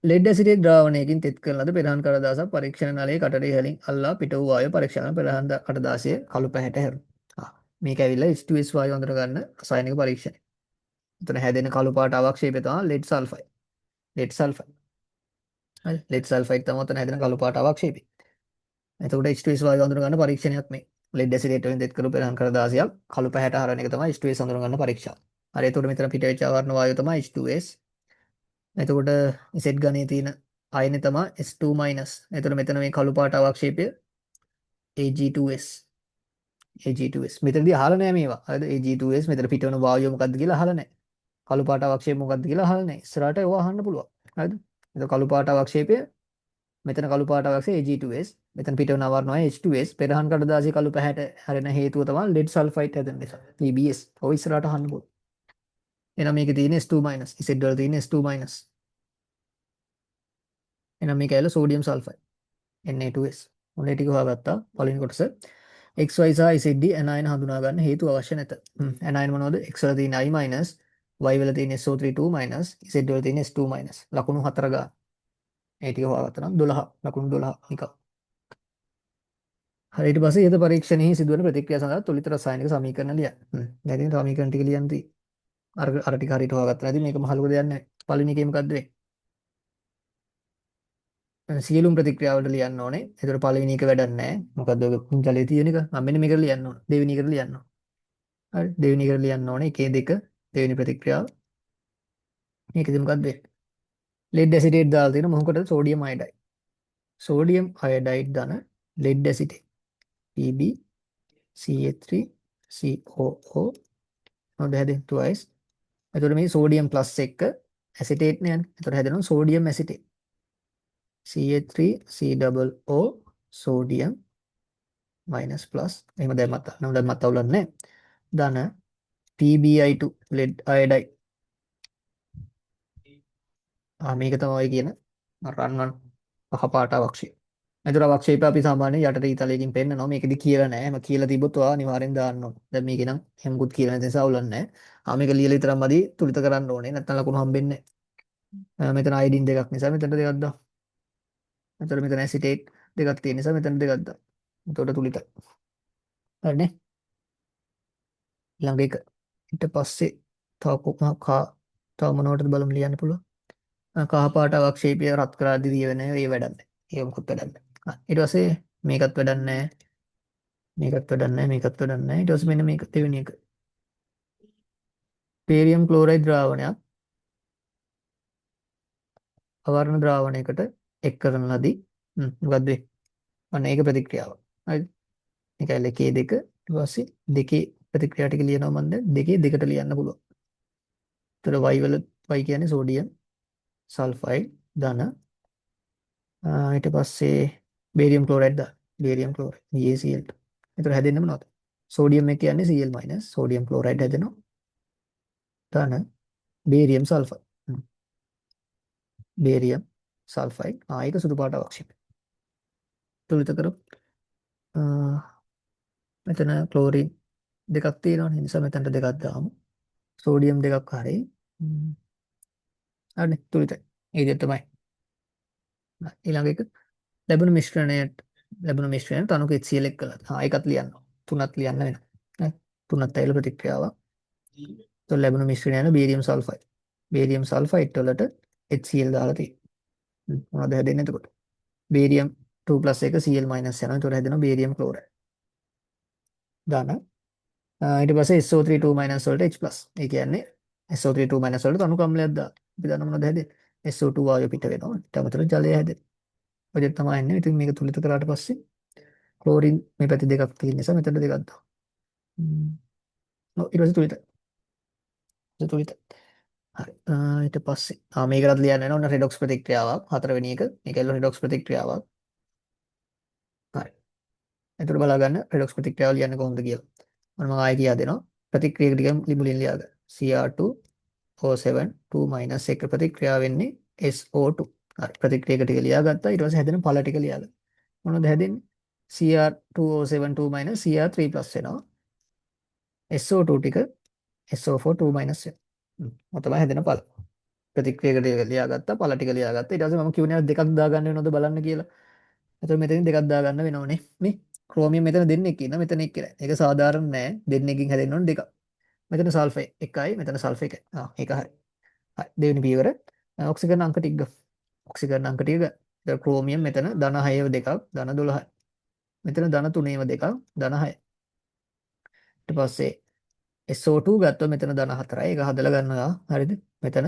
ලෙඩ් ඇසිටේට් ද්‍රාවණයකින් තෙත් කරන ලද පෙරහන් කඩදාසක් පරීක්ෂණ නලයේ කටට ඉහළින් අල්ලා පිට වූ වායුව පරීක්ෂා කරන පෙරහන් කඩදාසිය කළු පැහැට හැරුණා. ආ මේක ඇවිල්ලා H2S වායුව අඳුර ගන්න රසායනික පරීක්ෂණය. එතන හැදෙන කළු පාට අවක්ෂේපය තමයි ලෙඩ් සල්ෆයිඩ්. Lead sulphide. හරි, ලෙඩ් සල්ෆයිඩ් තමයි ඔතන හැදෙන කළු පාට අවක්ෂේපය. එතකොට H2S වායුව අඳුර ගන්න පරීක්ෂණයක් මේ. ලෙඩ් ඇසිටේට් වලින් තෙත් කරපු පෙරහන් කඩදාසියක් කළු පැහැට හරන එක තමයි H2S අඳුර ගන්න පරීක්ෂාව. හරි, එතකොට මෙතන පිට වෙච්ච අවර්ණ වායුව තමයි H2S. එතකොට Z ගණයේ තියෙන අයනේ තමයි S2-. එතකොට මෙතන මේ කළු පාට අවක්ෂේපය Ag2S. Ag2S. මෙතනදී අහලා නෑ මේවා. හරිද? Ag2S මෙතන පිටවන වායුව මොකද්ද කියලා අහලා නෑ. කළු පාට අවක්ෂේප මොකද්ද කියලා අහලා නෑ. ඉස්සරහට ඒවා අහන්න පුළුවන්. හරිද? එතකොට කළු පාට අවක්ෂේපය මෙතන කළු පාට අවක්ෂේපය Ag2S. මෙතන පිටවන අවර්ණ වායුව H2S. පෙරහන් කඩදාසිය කළු පැහැට හැරෙන හේතුව තමයි ලෙඩ් සල්ෆයිට් හැදෙන නිසා. PbS. ඔය ඉස්සරහට අහන්න පුළුවන්. එහෙනම් මේකේ තියෙන S2-. Z වල තියෙන S2-. එහෙනම් මේක ඇවිල්ලා සෝඩියම් සල්ෆයිඩ් Na2S. ඔන්න ඒ ටික හොයාගත්තා පළවෙනි කොටස. X, Y සහ Z D ඇනයන හඳුනා ගන්න හේතු අවශ්‍ය නැත. ඇනයන මොනවද? X වල තියෙන I-, Y වල තියෙන SO3 2-, Z වල තියෙන S2-. ලකුණු 4 ගන්න. ඒ ටික හොයාගත්තා නම් 12 ලකුණු 12 නිකන්. හරි, ඊට පස්සේ ඉහත පරීක්ෂණයෙහි සිදුවන ප්‍රතික්‍රියා සඳහා තුලිත රසායනික සමීකරණ ලියන්න. දැන් ඉතින් සමීකරණ ටික ලියන්න තියෙන්නේ. අර අර ටික හරියට හොයාගත්තා නැති මේක මහ ලොකු දෙයක් නෙවෙයි. පළවෙනි එකේ මොකද්ද වෙන්නේ? සියලුම ප්‍රතික්‍රියාවලට ලියන්න ඕනේ. ඒතකොට පළවෙනි එක වැඩක් නැහැ. මොකද්ද ඔය ජලයේ තියෙන එක? මම මෙන්න මේකට ලියන්න ඕනේ. දෙවෙනි එකට ලියන්න ඕනේ. හරි. දෙවෙනි එකට ලියන්න ඕනේ. 1 2 දෙවෙනි ප්‍රතික්‍රියාව. මේකෙදි මොකද්ද වෙන්නේ? ලෙඩ් ඇසිටේට් දාලා තියෙන මොකටද? Sodium iodide. Sodium iodide ධන lead acetate Pb CH3 COO මොකද හැදෙන්නේ twice. එතකොට මේ සෝඩියම් ප්ලස් එක ඇසිටේට් නේ යන්නේ. එතකොට හැදෙනවා sodium acetate. CH3 COO sodium minus plus එහෙම දැම්මත් නම් දැම්මත් අවුලක් නැහැ. ධන PbI2 lead iodide. ආ මේක තමයි කියන රන්වන් පහ පාට අවක්ෂේප. එතකොට අවක්ෂේප අපි සාමාන්‍යයෙන් යටට ඊතලයකින් පෙන්නනවා. මේකෙදි කියලා නෑ. එහෙම කියලා තිබ්බොත් ඔයා අනිවාර්යෙන් දාන්න ඕන. දැන් මේකේ නම් එහෙම මුකුත් කියලා නැති නිසා අවුලක් නෑ. ආ මේක ලියලා විතරක් මදි තුලිත කරන්න ඕනේ. නැත්නම් ලකුණු හම්බෙන්නේ නෑ. මෙතන අයඩින් දෙකක් නිසා මෙතන දෙකක් දාන්න. එතකොට මෙතන ඇසිටේට් දෙකක් තියෙන නිසා මෙතන දෙකක් දාන්න. එතකොට තුලිතයි. හරිනේ? ඊළඟ එක. ඊට පස්සේ තව කොහොම තව මොනවටද බලමු ලියන්න පුළුවන්. කහ පාට අවක්ෂේපය රත් කරද්දී දිය වෙන ඒ වැඩක් නෑ. ඒක මොකුත් වැඩක් නෑ. ඊට පස්සේ මේකත් වැඩක් නෑ. මේකත් වැඩක් නෑ. මේකත් වැඩක් නෑ. ඊට පස්සේ මෙන්න මේක දෙවෙනි එක. බේරියම් ක්ලෝරයිඩ් ද්‍රාවණයක් අවර්ණ ද්‍රාවණයකට එක් කරන ලදී. මොකද්ද වෙන්නේ? අන්න ඒක ප්‍රතික්‍රියාව. හරිද? මේකයි එකේ දෙක ඊට පස්සේ දෙකේ ප්‍රතික්‍රියා ටික ලියනවා මම දැන් දෙකේ දෙකට ලියන්න පුළුවන්. ඒතර Y වල Y කියන්නේ සෝඩියම් සල්ෆයිඩ් ධන ඊට පස්සේ බේරියම් ක්ලෝරයිඩ් දාන්න. Barium chloride BaCl2. ඒතර හැදෙන්නේ මොනවද? සෝඩියම් එක කියන්නේ Cl-, sodium chloride හැදෙනවා. ධන බේරියම් සල්ෆයිඩ්. Barium sulphide. ඒක සුදු පාට අවක්ෂේපය. තුලිත කරමු. මෙතන ක්ලෝරින් දෙකක් තියෙනවනේ. ඒ නිසා මෙතනට දෙකක් දාමු. සෝඩියම් දෙකක් හරි. හරිනේ තුලිතයි. ඒ විදිහට තමයි. ඊළඟ එක ලැබුණු මිශ්‍රණයට ලැබුණු මිශ්‍රණයට තනුක HCl එක් කළා. ඒකත් ලියන්න. තුනත් ලියන්න වෙනවා. හරි. තුනත් ඇවිල්ලා ප්‍රතික්‍රියාවක්. එතකොට ලැබුණු මිශ්‍රණය යන බේරියම් සල්ෆයිඩ්. බේරියම් සල්ෆයිඩ් වලට HCl දාලා තියෙනවා. මොනවද හැදෙන්නේ එතකොට? බේරියම් 2+ එක Cl- යනවා. එතකොට හැදෙනවා බේරියම් ක්ලෝරයිඩ්. ධන ඊට පස්සේ SO3 2- වලට H+. ඒ කියන්නේ SO3 2- වලට තනුක අම්ලයක් දාලා. අපි දන්න මොනවද හැදෙන්නේ? SO2 වායුව පිට වෙනවා. ඊට අමතරව ජලය හැදෙනවා. ඔය දෙක තමයි එන්නේ. ඉතින් මේක තුලිත කරාට පස්සේ ක්ලෝරින් මේ පැත්තේ දෙකක් තියෙන නිසා මෙතන දෙකක් දාමු. ඔව් ඊට පස්සේ තුලිත. තුලිත. හරි. ඊට පස්සේ මේකටත් ලියන්න වෙනවා. ඔන්න රෙඩොක්ස් ප්‍රතික්‍රියාවක්. හතරවෙනි එක. මේක ඇවිල්ලා රෙඩොක්ස් ප්‍රතික්‍රියාවක්. හරි. එතකොට බලා ගන්න රෙඩොක්ස් ප්‍රතික්‍රියාව ලියන්නේ කොහොමද කියලා. ඔන්න මම ආයෙ කියා දෙනවා. ප්‍රතික්‍රියක ටික මුලින් ලියා ගන්න. Cr2O7 2- එක ප්‍රතික්‍රියාව වෙන්නේ SO2. හරි. ප්‍රතික්‍රියක ටික ලියාගත්තා. ඊට පස්සේ හැදෙන ඵල ටික ලියා ගන්න. මොනවද හැදෙන්නේ? Cr2O7 2- Cr3+ වෙනවා. SO2 ටික SO4 2- වෙනවා. ඔය තමයි හැදෙන ඵල. ප්‍රතික්‍රියක ටික ලියාගත්තා. ඵල ටික ලියාගත්තා. ඊට පස්සේ මම කියුනේ දෙකක් දාගන්න වෙනවද බලන්න කියලා. එතකොට මෙතනින් දෙකක් දාගන්න වෙනවනේ. මේ ක්‍රෝමියම් මෙතන දෙන්නෙක් ඉන්නවා. මෙතන එක්කෙනයි. ඒක සාධාරණ නෑ. දෙන්නෙක්ගෙන් හැදෙන්න ඕන දෙකක්. මෙතන සල්ෆර් එකයි මෙතන සල්ෆර් එකයි. ඒක හරි. හරි. දෙවෙනි පියවර ඔක්සිජන් අංක ටික ගන්න. ඔක්සිජන් අංක ටික ගන්න. එතකොට ක්‍රෝමියම් මෙතන ධන 6 දෙකක් ධන 12යි. මෙතන ධන 3 දෙකක් ධන 6. ඊට පස්සේ SO2 ගත්තොත් මෙතන ධන 4යි. ඒක හදලා ගන්න ඔයා. හරිද? මෙතන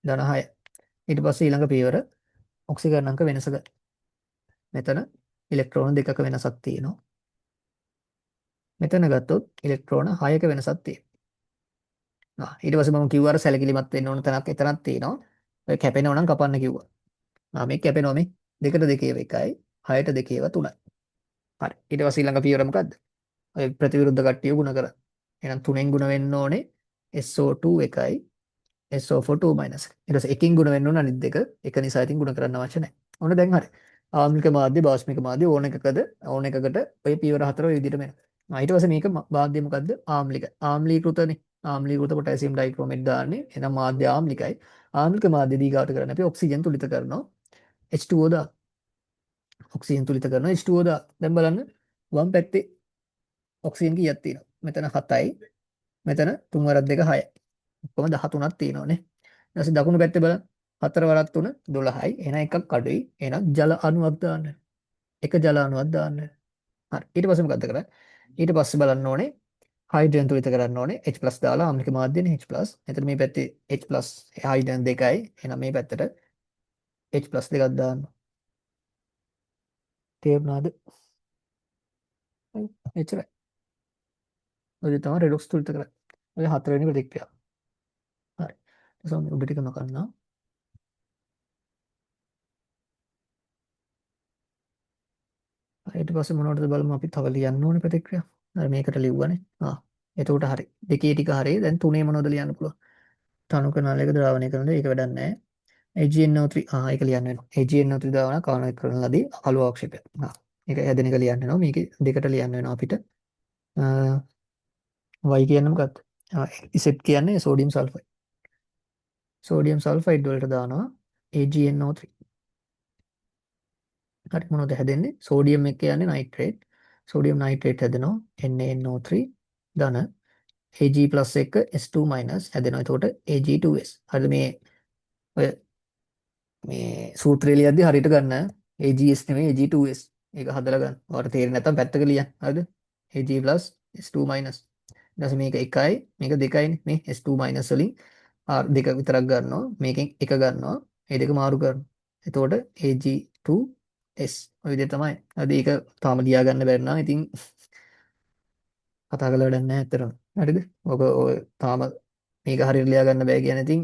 ධන 6. ඊට පස්සේ ඊළඟ පියවර ඔක්සිජන් අංක වෙනස ගන්න. මෙතන ඉලෙක්ට්‍රෝන දෙකක වෙනසක් තියෙනවා. මෙතන ගත්තොත් ඉලෙක්ට්‍රෝන 6ක වෙනසක් තියෙනවා. ඊට පස්සේ මම කිව්වා අර සැලකිලිමත් වෙන්න ඕන තැනක් එතනක් තියෙනවා. ඔය කැපෙනව නම් කපන්න කිව්වා. මේක කැපෙනවා මේ. දෙකට දෙකේව එකයි, හයට දෙකේව තුනයි. හරි. ඊට පස්සේ ඊළඟ පියවර මොකද්ද? ඔය ප්‍රතිවිරුද්ධ කට්ටිය ගුණ කරන්න. එහෙනම් තුනෙන් ගුණ වෙන්න ඕනේ SO2 එකයි SO4 2 minus. ඊට පස්සේ එකකින් ගුණ වෙන්න ඕන අනිත් දෙක. එක නිසා ඉතින් ගුණ කරන්න අවශ්‍ය නැහැ. ඔන්න දැන් හරි. ආම්ලික මාධ්‍ය, භාස්මික මාධ්‍ය ඕන එකකද ඕන එකකට ඔය පියවර හතර ඔය විදිහටම එනවා. ඊට පස්සේ මේක මාධ්‍ය මොකද්ද? ආම්ලික. ආම්ලීකෘතනේ. ආම්ලීකෘත පොටෑසියම් ඩයික්‍රෝමේට් දාන්නේ. එහෙනම් මාධ්‍ය ආම්ලිකයි. ආම්ලික මාධ්‍ය දීගාවට කරන්නේ අපි ඔක්සිජන් තුලිත කරනවා. H2O දා. ඔක්සිජන් තුලිත කරනවා H2O දා. දැන් බලන්න වම් පැත්තේ ඔක්සිජන් කීයක් තියෙනවද? මෙතන 7යි. මෙතන 3 වරක් 2 6යි. ඔක්කොම 13ක් තියෙනවනේ. ඊට පස්සේ දකුණු පැත්තේ බලන්න 4 වරක් 3 12යි. එහෙනම් එකක් අඩුයි. එහෙනම් ජල අණුවක් දාන්න. එක ජල අණුවක් දාන්න. හරි. ඊට පස්සේ මොකද්ද කරන්නේ? ඊට පස්සේ බලන්න ඕනේ හයිඩ්‍රජන් තුලිත කරන්න ඕනේ H+ දාලා ආම්ලික මාධ්‍යනේ H+. එතන මේ පැත්තේ H+ hydrogen දෙකයි. එහෙනම් මේ පැත්තට H+ දෙකක් දාන්න. තේරුණාද? එච්චරයි. ඔය තමයි රෙඩොක්ස් තුලිත කරන්නේ. ඔය හතරවෙනි ප්‍රතික්‍රියාව. හරි. ඊට පස්සේ උඩ ටික මකන්නම්. ඊට පස්සේ මොනවටද බලමු අපි තව ලියන්න ඕනේ ප්‍රතික්‍රියා. හරි මේකට ලිව්වනේ. එතකොට හරි. දෙකේ ටික හරි. දැන් තුනේ මොනවද ලියන්න පුළුවන්? තනුක නලයක ද්‍රාවණය කරනද ඒක වැඩක් නැහැ. AgNO3 ඒක ලියන්න වෙනවා. AgNO3 ද්‍රාවණ කාණය කරන ලදී කළු අවක්ෂේපයක්. ඒක හැදෙන එක ලියන්න වෙනවා. මේක දෙකට ලියන්න වෙනවා අපිට. Y කියන්නේ මොකක්ද? Z කියන්නේ සෝඩියම් සල්ෆයිඩ්. සෝඩියම් සල්ෆයිඩ් වලට දානවා AgNO3. හරි මොනවද හැදෙන්නේ? සෝඩියම් එක කියන්නේ නයිට්‍රේට්. සෝඩියම් නයිට්‍රේට් හැදෙනවා NaNO3 ධන Ag+ එක S2- හැදෙනවා. එතකොට Ag2S. හරිද මේ ඔය මේ සූත්‍රය ලියද්දි හරියට ගන්න AgS නෙමෙයි Ag2S. ඒක හදලා ගන්න. ඔයාලට තේරෙන්නේ නැත්නම් පැත්තක ලියන්න. හරිද? Ag+ S2-. ඊට පස්සේ මේක 1යි මේක 2යිනේ. මේ S2- වලින් R දෙක විතරක් ගන්නවා. මේකෙන් එක ගන්නවා. මේ දෙක මාරු කරනවා. එතකොට Ag2S ඔය විදිහට තමයි. හරිද? ඒක තාම ලියා ගන්න බැරි නම් ඉතින් කතා කරලා වැඩක් නැහැ ඇත්තටම. හරිද? ඔක ඔය තාම මේක හරියට ලියා ගන්න බෑ කියන්නේ ඉතින්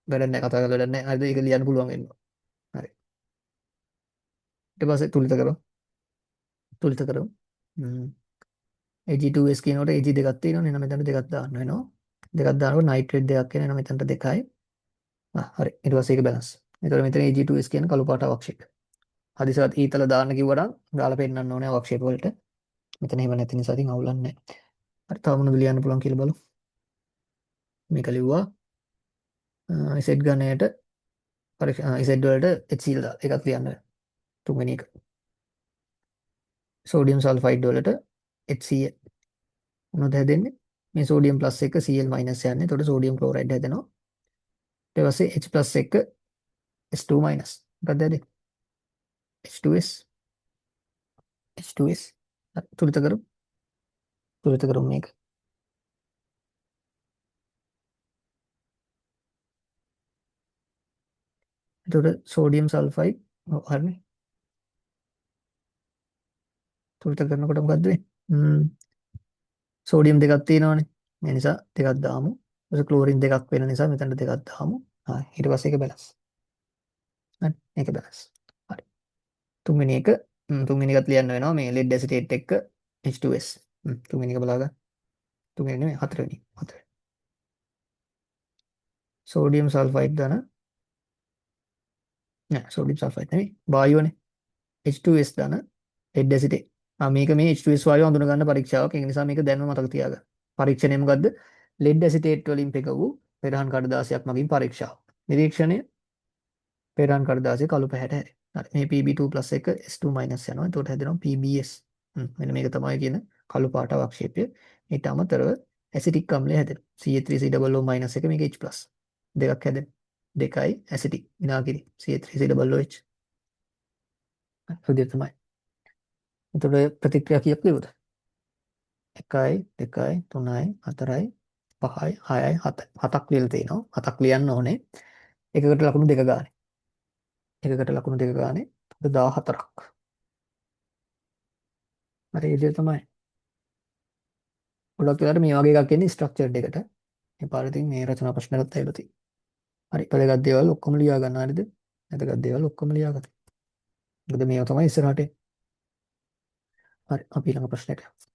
වැඩක් නැහැ, කතා කරලා වැඩක් නැහැ. හරිද? ඒක ලියන්න පුළුවන් වෙනවා. හරි. ඊට පස්සේ තුලිත කරමු. තුලිත කරමු. Ag2S කියනකොට Ag දෙකක් තියෙනවනේ. එහෙනම් මෙතනට දෙකක් දාන්න වෙනවා. දෙකක් දානකොට නයිට්‍රේට් දෙකක් එනවා. එහෙනම් මෙතනට දෙකයි. හරි. ඊට පස්සේ ඒක බැලන්ස්. එතකොට මෙතන Ag2S කියන කළු පාට අවක්ෂේප. හදිසියවත් ඊතල දාන්න කිව්වනම් දාලා පෙන්නන්න ඕනේ අවක්ෂේප වලට. මෙතන එහෙම නැති නිසා ඉතින් අවුලක් නැහැ. හරි, තව මොනවද ලියන්න පුළුවන් කියලා බලමු. මේක ලිව්වා. Z ගණයට පරීක්ෂා Z වලට HCl දාලා ඒකත් ලියන්න වෙනවා. තුන්වෙනි එක. සෝඩියම් සල්ෆයිඩ් වලට HCl මොනවද හැදෙන්නේ? මේ සෝඩියම් ප්ලස් එක Cl minus යන්නේ. එතකොට සෝඩියම් ක්ලෝරයිඩ් හැදෙනවා. ඊට පස්සේ H plus එක S2 minus. මොකක්ද හැදෙන්නේ? H2S. H2S. හරි, තුලිත කරමු. තුලිත කරමු මේක. එතකොට සෝඩියම් සල්ෆයිඩ් ඔව් හරිනේ. තුලිත කරනකොට මොකද්ද වෙන්නේ? සෝඩියම් දෙකක් තියෙනවනේ. ඒ නිසා දෙකක් දාමු. ඊට ක්ලෝරින් දෙකක් වෙන නිසා මෙතනට දෙකක් දාමු. හරි. ඊට පස්සේ ඒක බැලන්ස්. හරි. ඒක බැලන්ස්. හරි. තුන්වෙනි එක තුන්වෙනි එකත් ලියන්න වෙනවා මේ ලෙඩ් ඇසිටේට් එක්ක H2S. තුන්වෙනි එක බලා ගන්න. තුන්වෙනි නෙමෙයි හතරවෙනි. හතරවෙනි. සෝඩියම් සල්ෆයිඩ් ධන නෑ සෝඩියම් සල්ෆයිඩ් නෙමෙයි වායුවනේ H2S ධන ලෙඩ් ඇසිටේට්. මේක මේ H2S වායුව අඳුන ගන්න පරීක්ෂාවක්. ඒ නිසා මේක දැන්ම මතක තියාගන්න. පරීක්ෂණය මොකද්ද? ලෙඩ් ඇසිටේට් වලින් පෙක වූ පෙරහන් කඩදාසියක් මගින් පරීක්ෂාව. නිරීක්ෂණය පෙරහන් කඩදාසිය කළු පැහැට හැරේ. හරි. මේ Pb2+ එක S2- යනවා. එතකොට හැදෙනවා PbS. මෙන්න මේක තමයි කියන කළු පාට අවක්ෂේපය. ඊට අමතරව ඇසිටික් අම්ලය හැදෙනවා. Ca3COO- එක මේක H+. දෙකක් හැදෙනවා. දෙකයි ඇසිටික් විනාකිරි Ca3COOH. හරි තමයි. එතකොට ප්‍රතික්‍රියා කීයක් ලියුවද? 1යි 2යි 3යි 4යි 5යි 6යි 7යි. හතක් ලියලා තිනවා. හතක් ලියන්න ඕනේ. එකකට ලකුණු දෙක ගානේ. එකකට ලකුණු දෙක ගානේ 14ක්. හරි ඒ විදිහට තමයි. ගොඩක් වෙලාවට මේ වගේ එකක් එන්නේ ස්ට්‍රක්චර්ඩ් එකට. මේ පාර ඉතින් මේ රචනා ප්‍රශ්නකට ඇවිල්ලා තියෙනවා. හරි වැදගත් දේවල් ඔක්කොම ලියා ගන්න හරිද? වැදගත් දේවල් ඔක්කොම ලියා ගන්න. මොකද මේවා තමයි ඉස්සරහට එන්නේ. හරි අපි ඊළඟ ප්‍රශ්නෙට යමු.